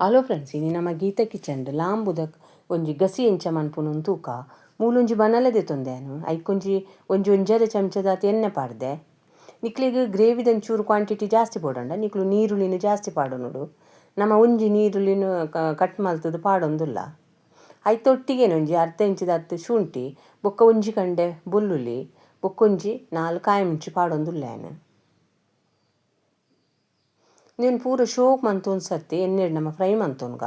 Hello friends, ಇನಿ ನಮ್ಮ Gita kitchen ಲಾಂಬುದ ಒಂಜಿ ಗಸಿ ಎಂಚ ಮನ್ಪುನು ತೂಕ. ಮೂಲೊಂಜಿ ಬನಲೆ ದೆತೊಂದೇನು ಐಕೊಂಜಿ ಒಂಜಿ ಒಂಜರೆ ಚಮಚದಾತ್ ಎಣ್ಣೆ ಪಾಡ್ದೆ. ನಿಕ್ಲೆಗ್ ಗ್ರೇವಿದ ಒಂಚೂರು ಕ್ವಾಂಟಿಟಿ ಜಾಸ್ತಿ ಬೋಡಂಡ ನಿಕ್ಲು ನೀರುಳ್ಳಿನ ಜಾಸ್ತಿ ಪಾಡೊನೊಡು. ನಮ್ಮ ಒಂಜಿ ನೀರುಳ್ಳಿನ ಕಟ್ ಮಲ್ತದು ಪಾಡೊಂದುಲ್ಲ. ಐತೊಟ್ಟಿಗೆ ಒಂಜಿ ಅರ್ಧ ಇಂಚಿದಾತ್ ಶುಂಠಿ, ಬೊಕ್ಕ ಒಂಜಿ ಕಂಡೆ ಬೊಲ್ಲುಲಿ, ಬೊಕ್ಕೊಂಜಿ 4 ಕಾಯಿ ಮುಂಚಿ ಪಾಡೊಂದುಲ್ಲೇನು. ನೀನು ಪೂರ ಶೋಕ್ ಮಂತೊಂದು ಸರ್ತಿ ಎಣ್ಣೆಡ್ ನಮ್ಮ ಫ್ರೈ ಮಂತೊನ್ಗ.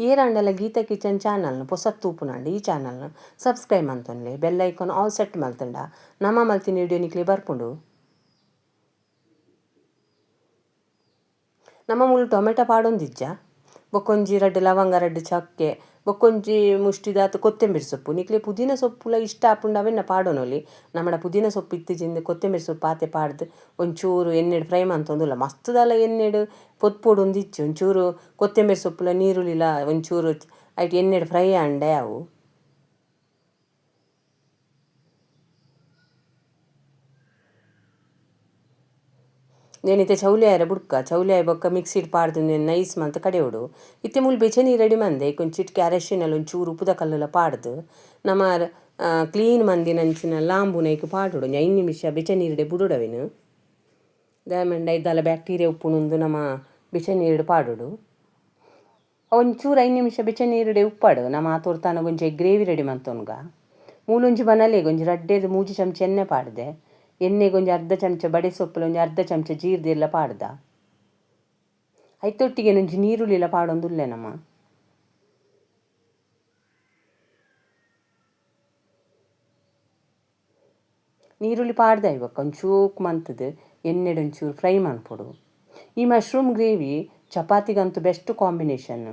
ಏರಾಂಡಲ ಗೀತಾ ಕಿಚನ್ ಚಾನಲ್ನ ಪೊಸ ತೂಪುನಾಂಡ ಈ ಚಾನಲ್ನ ಸಬ್ಸ್ಕ್ರೈಬ್ ಮಂತೊನ್ಲೆ, bell icon all set ಮಲ್ತಂಡ ನಮ್ಮ ಮಲ್ತಿನ ವಿಡಿಯೋ ನಿಕ್ಲೆ ಬರ್ಪುಂಡು. ನಮ್ಮ ಮೂಲು ಟೊಮೆಟೊ ಪಾಡೊಂದಿಜ್ಜ, ಬೊಕ್ಕೊಂಜಿ 2 ಲವಂಗ, 2 ಚಕ್ಕೆ, ಬೊಕ್ಕೊಂಜಿ ಮುಷ್ಟಿದಾತ್ ಕೊತ್ತಂಬರಿ ಸೊಪ್ಪು. ನಿಕ್ಲೆ ಪುದೀನ ಸೊಪ್ಪುಲ ಇಷ್ಟ ಆಪುಂಡ ಅವೆನ್ನ ಪಾಡೊನೊಲಿ. ನಮ್ಮಡ ಪುದೀನ ಸೊಪ್ಪು ಇತ್ತಿಜಿಂದ ಕೊತ್ತಂಬರಿ ಸೊಪ್ಪು ಆತೆ ಪಾಡ್ದು ಒಂಚೂರು ಎಣ್ಣೆಡ್ ಫ್ರೈ ಮಂತೊಂದುಲ್ಲ. ಮಸ್ತುದಲ ಎಣ್ಣೆಡ್ ಪೊತ್ಪೊಡೊಂದಿಚ್ಚು ಒಂಚೂರು ಕೊತ್ತಂಬರಿ ಸೊಪ್ಪುಲ ನೀರುಳ್ಳಿಲ ಒಂಚೂರು ಐಟ್ ಎಣ್ಣೆಡ್ ಫ್ರೈ ಆಂಡೆ ಅವು. నేనైతే ಚೌಲಿ ಆಯರ ಬುಡ್ಕ ಚೌಲಿ ಆಯ್ ಬೊಕ್ಕ ಮಿಕ್ಸಿಡ್ ಪಾಡ್ದು ನೈಸ್ ಮಲ್ತ್ ಕಡೆಯೋಡು. ಇತ್ತೆ ಮೂಲು ಬೆಚನಿ ರೆಡಿ ಮಂದೆ ಕೊಂಚ ಚಿಟ್ಕೆ ಅರಶಿನಲ ಒಂಚೂರು ಉಪ್ಪುದ ಕಲ್ಲುಲ ಪಾಡ್ದು ನಮ್ಮ ಕ್ಲೀನ್ ಮಂದಿನಂಚಿನ ಲಾಂಬುನೈಕ್ ಪಾಡೋಡು. 5 ನಿಮಿಷ ಬೆಚ ನೀರುಡೆ ಬುಡೋಡವೇನು ದಾಯಮಂಡ ಇದ್ದಾಲ ಬ್ಯಾಕ್ಟೀರಿಯಾ ಉಪ್ಪುನುಂದು ನಮ್ಮ ಬೆಚ ನೀರುಡು ಪಾಡೋಡು. ಒಂಚೂರು 5 ನಿಮಿಷ ಬೆಚ ನೀರುಡೆ ಉಪ್ಪಾಡು. ನಮ್ಮ ಆತೋರ್ತಾನ ಒಂಜಿ ಗ್ರೇವಿ ರೆಡಿ ಮಂತೊನ್ಗ. ಮೂಲೊಂಜಿ ಬನಲೆಗ್ ಒಂಜಿ ರಡ್ಡೆದು 3 ಚಮಚ ಎಣ್ಣೆ ಪಾಡ್ದೆ. ಎಣ್ಣೆಗೆ ಒಂಜಿ ಅರ್ಧ ಚಮಚ ಬಡೆ ಸೊಪ್ಪುಲ ಒಂಜಿ ಅರ್ಧ ಚಮಚ ಜೀರ್ದೆಲ್ಲ ಪಾಡ್ದ. ಐತೊಟ್ಟಿಗೆ ಒಂಜಿ ನೀರುಳ್ಳಿಲ ಪಾಡೊಂದುಲ್ಲೆ ನಮ್ಮ. ನೀರುಳ್ಳಿ ಪಾಡ್ದ ಇವಾಗ ಒಂಚೂಕು ಮಂತದು ಎಣ್ಣೆಡ್ ಒಂಚೂರು ಫ್ರೈ ಮನ್ಪೊಡು. ಈ ಮಶ್ರೂಮ್ ಗ್ರೇವಿ ಚಪಾತಿಗಂತೂ ಬೆಸ್ಟ್ ಕಾಂಬಿನೇಷನ್.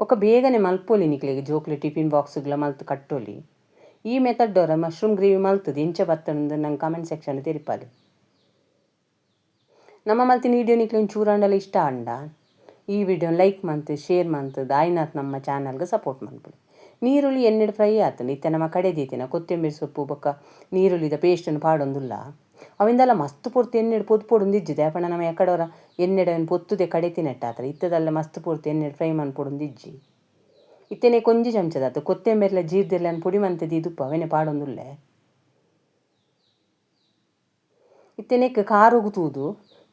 ಬೊಕ್ಕ ಬೇಗನೆ ಮಲ್ಪೊಲಿ ನಿಕ್ಲೆಗ್ ಜೋಕ್ಲೆ ಟಿಫಿನ್ ಬಾಕ್ಸ್ಗ್ಲ ಮಲ್ತ್ ಕಟ್ಟೊಲಿ. ಈ ಮೆಥಡ್ ದೋರ ಮಶ್ರೂಮ್ ಗ್ರೇವಿ ಮಲ್ತದು ಇಂಚ ಬತ್ತಂದು ನಂಗೆ ಕಮೆಂಟ್ ಸೆಕ್ಷನ್ ತೆರಿಪಾಲೆ. ನಮ್ಮ ಮಲ್ತಿನ ವಿಡಿಯೋ ನಿಕ್ಲೆ ಒಂಚೂರು ಇಷ್ಟ ಅಂಡ ಈ ವಿಡಿಯೋ ಲೈಕ್ ಮಂತ್ ಶೇರ್ ಮಂತದ ಆಯ್ನಾತ್ ನಮ್ಮ ಚಾನಲ್ಗೆ ಸಪೋರ್ಟ್ ಮನ್ಪುಲಿ. ನೀರುಳ್ಳಿ ಎಣ್ಣೆಡ್ ಫ್ರೈ ಆತಂಡು ಇತ್ತೆ ನಮ್ಮ ಕಡೆ ದೀತಿನ ಕೊತ್ತಂಬರಿ ಸೊಪ್ಪು ಬೊಕ್ಕ ನೀರುಳ್ಳಿದ ಪೇಸ್ಟನ್ನು ಪಾಡೊಂದುಲ್ಲ. ಅವಿಂದೆಲ್ಲ ಮಸ್ತ್ ಪೊರ್ತು ಎಣ್ಣೆಡ್ ಪೊದ್ದು ಪೊಡೊಂದಿಜ್ಜಿ ದಾಯೆಪಂಡ ನಮ್ಮ ಎಕಡೋರ ಎಣ್ಣೆಡ್ ಅವೆನ್ ಪೊತ್ತುದೆ ಕಡೆ ತಿನೆಟ್ಟಾತ್ರ ಇತ್ತದಲ್ಲ ಮಸ್ತ್ ಪೊರ್ತು ಎಣ್ಣೆಡ್ ಫ್ರೈ ಮನ್ಪೊಡೊಂದಿಜ್ಜಿ. ಇತ್ತೆನೆ ಕೊಂಜಿ ಚಮಚದಾತು ಕೊತ್ತಂಬರಿಲ ಜೀರ್ದೆಲ್ಲ ಪೊಡಿ ಮಂತದಿ ಇದುಪ್ಪ ಅವೆನೆ ಪಾಡೊಂದುಲ್ಲೆ. ಇತ್ತೆನೆಕ್ ಖಾರೊಗು ತೂದು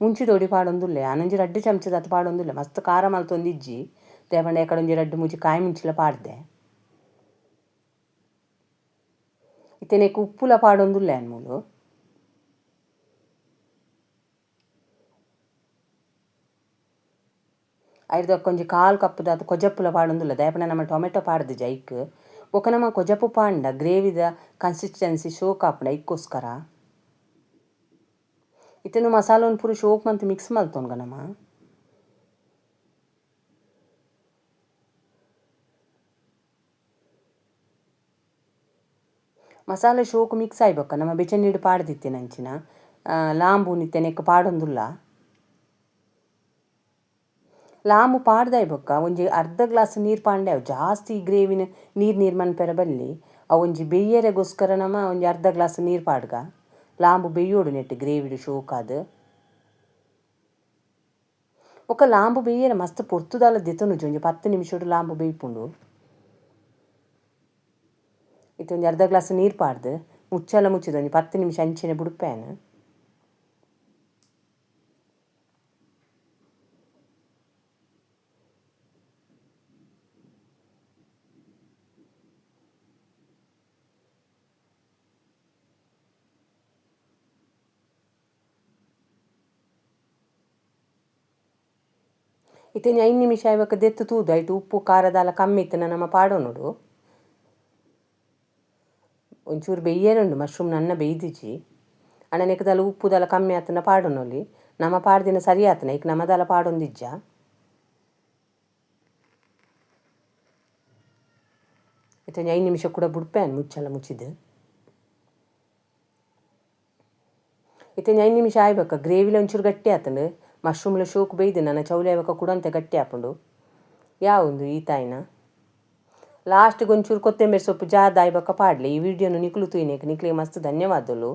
ಮುಂಚಿದೊಡಿ ಪಾಡೊಂದುಲ್ಲೆ. ಆನೊಂಜಿ 2 ಚಮಚದಾತು ಪಾಡೊಂದುಲ್ಲೆ. ಮಸ್ತ್ ಖಾರ ಮಲ್ತೊಂದಿಜ್ಜಿ ದಾಯೆಪಂಡ ಎಕಡೊಂಜಿ 2 ಮೂಜಿ ಕಾಯಿ ಮುಂಚಿಲ ಪಾಡ್ದೆ. ಇತ್ತೆನೆಕ್ ಉಪ್ಪುಲ ಪಾಡೊಂದುಲ್ಲೆ ಅನ್ಮೂಲು. ಐರ್ದೊಕ್ಕ ಒಂಜಿ 1/4 ಕಪ್ಪುದಾತ್ ಕೊಜಪ್ಪುಲ ಪಾಡೊಂದುಲ್ಲ. ದಾಯೆಪಂಡ ನಮ್ಮ ಟೊಮೆಟೊ ಪಾಡ್ದು ಜೈಕ್ ಬೊಕ್ಕ ನಮ್ಮ ಕೊಜಪ್ಪು ಪಾಂಡ ಗ್ರೇವಿದ ಕನ್ಸಿಸ್ಟೆನ್ಸಿ ಶೋಕ್ ಆಪುಂಡು ಐಕ್ಕೋಸ್ಕರ. ಇತ್ತೆಂದು ಮಸಾಲೊನ್ ಪೂರ ಶೋಕ್ ಮಂತ್ ಮಿಕ್ಸ್ ಮಲ್ತೊನ್ಗ ನಮ. ಮಸಾಲೆ ಶೋಕ್ ಮಿಕ್ಸ್ ಆಯ್ಬೊಕ್ಕ ನಮ್ಮ ಬೆಚನೀಡು ಪಾಡ್ದಿತ್ತಿನಂಚಿನ ಲಾಂಬು ನಿತ್ತೆನೆಕ್ ಪಾಡೊಂದುಲ್ಲ. ಲಾಂಬು ಪಾಡ್ದಾಯ್ ಬೊಕ್ಕ ಒಂಜಿ ಅರ್ಧ ಗ್ಲಾಸ್ ನೀರು ಪಾಂಡೆ ಅವು ಜಾಸ್ತಿ ಗ್ರೇವಿನ ನೀರು ನೀರು ಮನ್ಪೆರ ಬಲ್ಲಿ. ಅವು ಒಂಜಿ ಬೆಯ್ಯರೆಗೋಸ್ಕರ ನಮ್ಮ ಒಂಜಿ ಅರ್ಧ ಗ್ಲಾಸ್ ನೀರು ಪಾಡ್ಗ. ಲಾಂಬು ಬೆಯ್ಯೋಡು ನೆಟ್ಟು ಗ್ರೇವಿಡು ಶೋಕಾದ್. ಬೊಕ್ಕ ಲಾಂಬು ಬೆಯ್ಯರೆ ಮಸ್ತ್ ಪೊರ್ತುದಾಲ ದೆತೊನುಜಿ ಒಂಜಿ 10 ನಿಮಿಷಡು ಲಾಂಬು ಬೇಯ್ಪುಂಡು. ಇತ್ತೆ ಒಂಜಿ ಅರ್ಧ ಗ್ಲಾಸ್ ನೀರು ಪಾಡ್ದು ಮುಚ್ಚಲ ಮುಚ್ಚಿದ ಒಂಜಿ 10 ನಿಮಿಷ ಅಂಚೆನೆ ಬುಡ್ಪೇನು. ಇತ್ತೆ 5 ನಿಮಿಷ ಆಯ್ಬೊಕ್ಕ ದೆತ್ತು ತೂದು ಐಟ್ ಉಪ್ಪು ಖಾರದಾಲ ಕಮ್ಮಿ ಇತ್ತುಂಡ ನಮ್ಮ ಪಾಡೊನೊಡು. ಒಂಚೂರು ಬೆಯ್ಯರುಂಡು ಮಶ್ರೂಮ್ ನನ್ನ ಬೆಯ್ದಿಜಿ. ಅಣ್ಣ ಉಪ್ಪುದಾಲ ಕಮ್ಮಿ ಆತನ ಪಾಡೊನೊಲಿ. ನಮ್ಮ ಪಾಡ್ದಿನ ಸರಿ ಆತನ ಐಕ್ ನಮದಾಲ ಪಾಡೊಂದಿಜ್ಜ. ಇತ್ತೆ ಒಂಜಿ 5 ನಿಮಿಷ ಕೂಡ ಬುಡ್ಪೇನು ಮುಚ್ಚಲ ಮುಚ್ಚಿದ್. ಇತ್ತೆ 5 ನಿಮಿಷ ಆಯ್ಬೊಕ್ಕ ಗ್ರೇವಿಲ ಒಂಚೂರು ಗಟ್ಟಿ ಆತಂಡು. ಮಶ್ರೂಮ್ಲ ಶೋಕ್ ಬೇಯ್ದು ನನ್ನ ಚೌಲಿ ಆಯ್ಬೊಕ್ಕ ಕುಡಂತೆ ಗಟ್ಟಿ ಆಪುಂಡು. ಯಾವುಂದು ಈ ತಾಯಿನ ಲಾಸ್ಟ್ಗೆ ಒಂಚೂರು ಕೊತ್ತಂಬರಿ ಸೊಪ್ಪು ಜಾದ ಆಯ್ಬೊಕ್ಕ ಪಾಡ್ಲೆ. ಈ ವಿಡಿಯೋನು ನಿಕ್ಲು ತೂಯಿನೆಕ್ ನಿಕ್ಲೆಗ್ ಮಸ್ತ್ ಧನ್ಯವಾದಲು.